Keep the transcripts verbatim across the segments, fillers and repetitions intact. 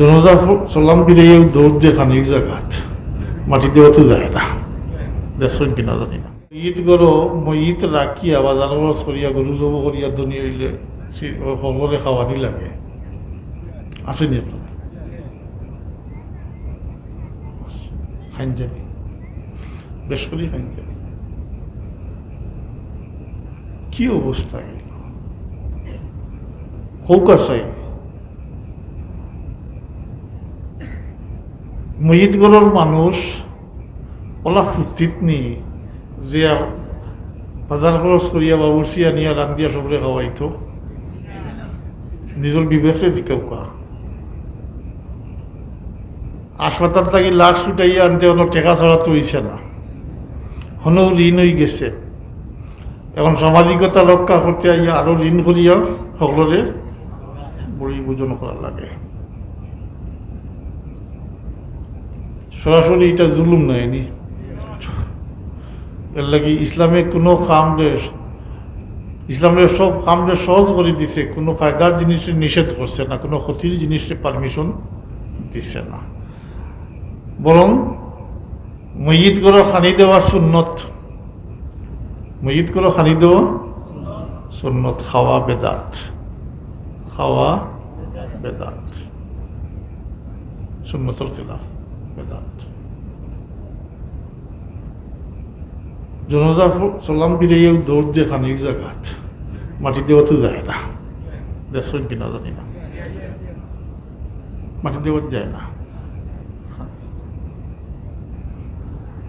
জনাজা ফ-, সালাম ফিরাইয়াও দৌড় দে খানির জাগাত। মাটি দেওয়া তো যায় না। দেখছইন কিনা জানি না। মইত গরো, মইত রাখিয়া, বাজার খরচ করিয়া, গরু জব করিয়া ধনী অইলে, সে ও হকলরে খাওয়ানি লাগে। আছে নি আপনার? খাইন জানি। বেশ করি খাইন জানি। কি অবস্থা অইল? খৌকা চাই। মইত গরর মানুষ অলা ফুর্তিত নি যে আর বাজার খরচ করিয়া বাবুর্চি আনিয়া রান্দিয়া সবরে খাওয়াইতো। নিজর বিবেকরে জিকাউক্কা। হাসপাতাল থাকি লাশ ছুটাইয়া আনতে অনো টেকা ছাড়া তো অইছে না, হনো ঋণ অইগেছে। এখন সামাজিকতা রক্ষা করতে আইয়া আরো ঋণ করিয়া হকলরে বড়ি ভোজন করা লাগে। সরাসরি ইটা জুলুম নায় নি? এর লাগি ইসলামে কুনু কামরে, ইসলামে সব কামরে সহজ করি দিছে, কুনু ফায়দার জিনিসরে নিষেধ করছে না, কুনু ক্ষতির জিনিসরে permission দিছে না। বরং মইত গরো খানি দেওয়া সুন্নত। মইত গরো খানি দেওয়া সুন্নত, খাওয়া বেদাত। খাওয়া বেদাত। সুন্নতর খেলাফ, বেদাত। জনাজা ফ-, সালাম ফিরাইয়াও দৌড় দে খানির জাগাত। মাটি দেওয়া তো যায় না। দেখছইন কিনা জানি না। মাটি দেওয়া যায় না।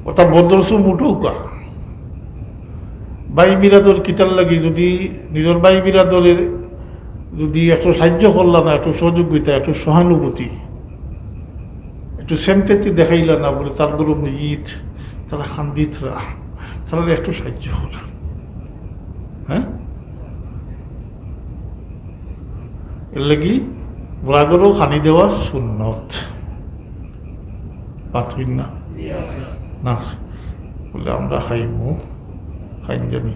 অতা বদরসুম উঠউক্কা। ভাই বিরাদর কিতার লাগি যদি নিজর ভাই বিরাদরে যদি একটু সাহায্য করলা না, একটু সহযোগিতা, একটু সহানুভূতি, একটু sympathy দেখাইলা না, বলে তার গরো মইত, তারা খান্দিতরা, তারা একটু সাহায্য করা। হ্যাঁ, এর লাগি বুড়া গরো খানি দেওয়া সুন্নত। পাতইন না? না। বলে, "আমরা খাইমু, খাইন জানি।"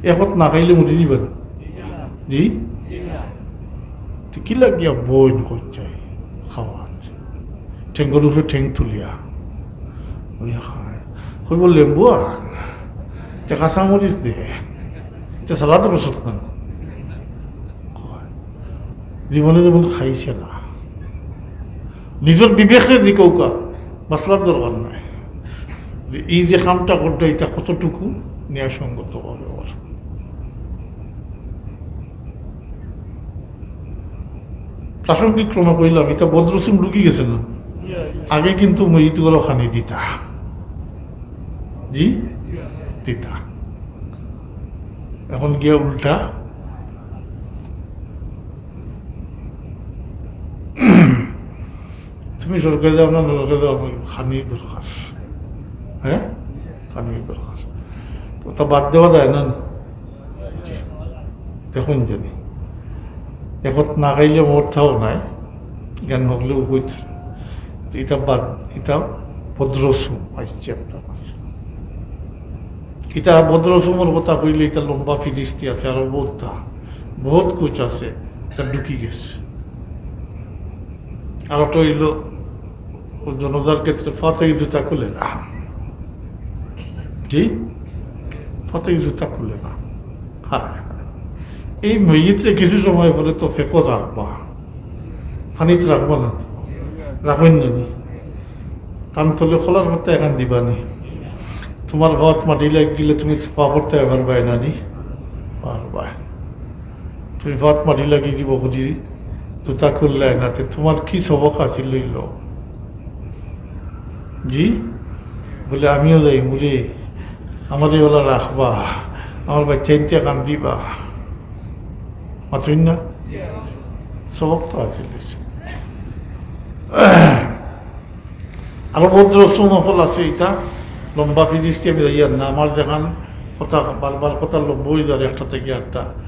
একত না খাইলে মরি দিবেন। জি? তো কি লাগিয়া বইন করছে খাওয়াত? ঠেঙ্গর উপরে ঠেং তুলিয়া। ওই খায়। কইব, "লেম্বু আন। তে কাঁচা মরিচ দে। তে সালাদ করছত না।" জীবনে যেমন খাইছে না। নিজর বিবেকরে জিকাউক্কা, মাসলার দরকার নাই। যে এই যে কামটা করলো, এটা কতটুকু ন্যায়সঙ্গত হবে ওর। প্রাসঙ্গিক ক্রমে কইলাম, এটা বদরসুম ঢুকি গেছে না? আগে কিন্তু মইত গরো খানি দিতা। জি? দিতা। এখন গিয়া উল্টা। তুমি স্বর্গে যাও না নরকে যাও, খানির দরকার। হ্যাঁ, খানির দরকার। তো তা বাদ দেওয়া যায় না নি? দেখুন জানি, একত না খাইলে মরতাও নাই, জ্ঞান হকলেও হইত। তো এটা বাদ, এটা বদরসুম আইছে আপনার কাছে। এটা বদরসুমর কথা কইলে এটা লম্বা ফিরিস্তি আছে, আরো বহুত, বহুত কুছ আছে, এটা ঢুকি গেছে। আর ওটা হইল, ও জনাজার ক্ষেত্রে ফাতেই জুতা খুলে না। জি, ফাতেই জুতা খুলে না। হ্যাঁ, এই মইতরে কিছু সময় পরে তো ফেকো রাখবা, পানিত রাখবা না, রাখইন না নি? তান তলে খোলার কথা এখান দিবা নি? তোমার ফাত মাটি লাগি গেলে তুমি সাফা করতে পারবায় না নি? পারবায়। তুমি ফাত মাটি লাগি দিব খুঁজি, জুতা খুললে না, তে তোমার কি সবক আছিল লইল? জি? বলে, "আমিও যাই, মুরে, আমারে ওলা রাখবা, আমার বাচ্চা ইনতে কান দিবা।" মাতইন না? সবক তো আছিল। আরো বদরসুম হকল আছে, এটা লম্বা ফিরিস্তি আমি যাইয়ার না, আমার যেখান কথা বারবার কথা লম্বা হয়ে যার একটা থেকে একটা।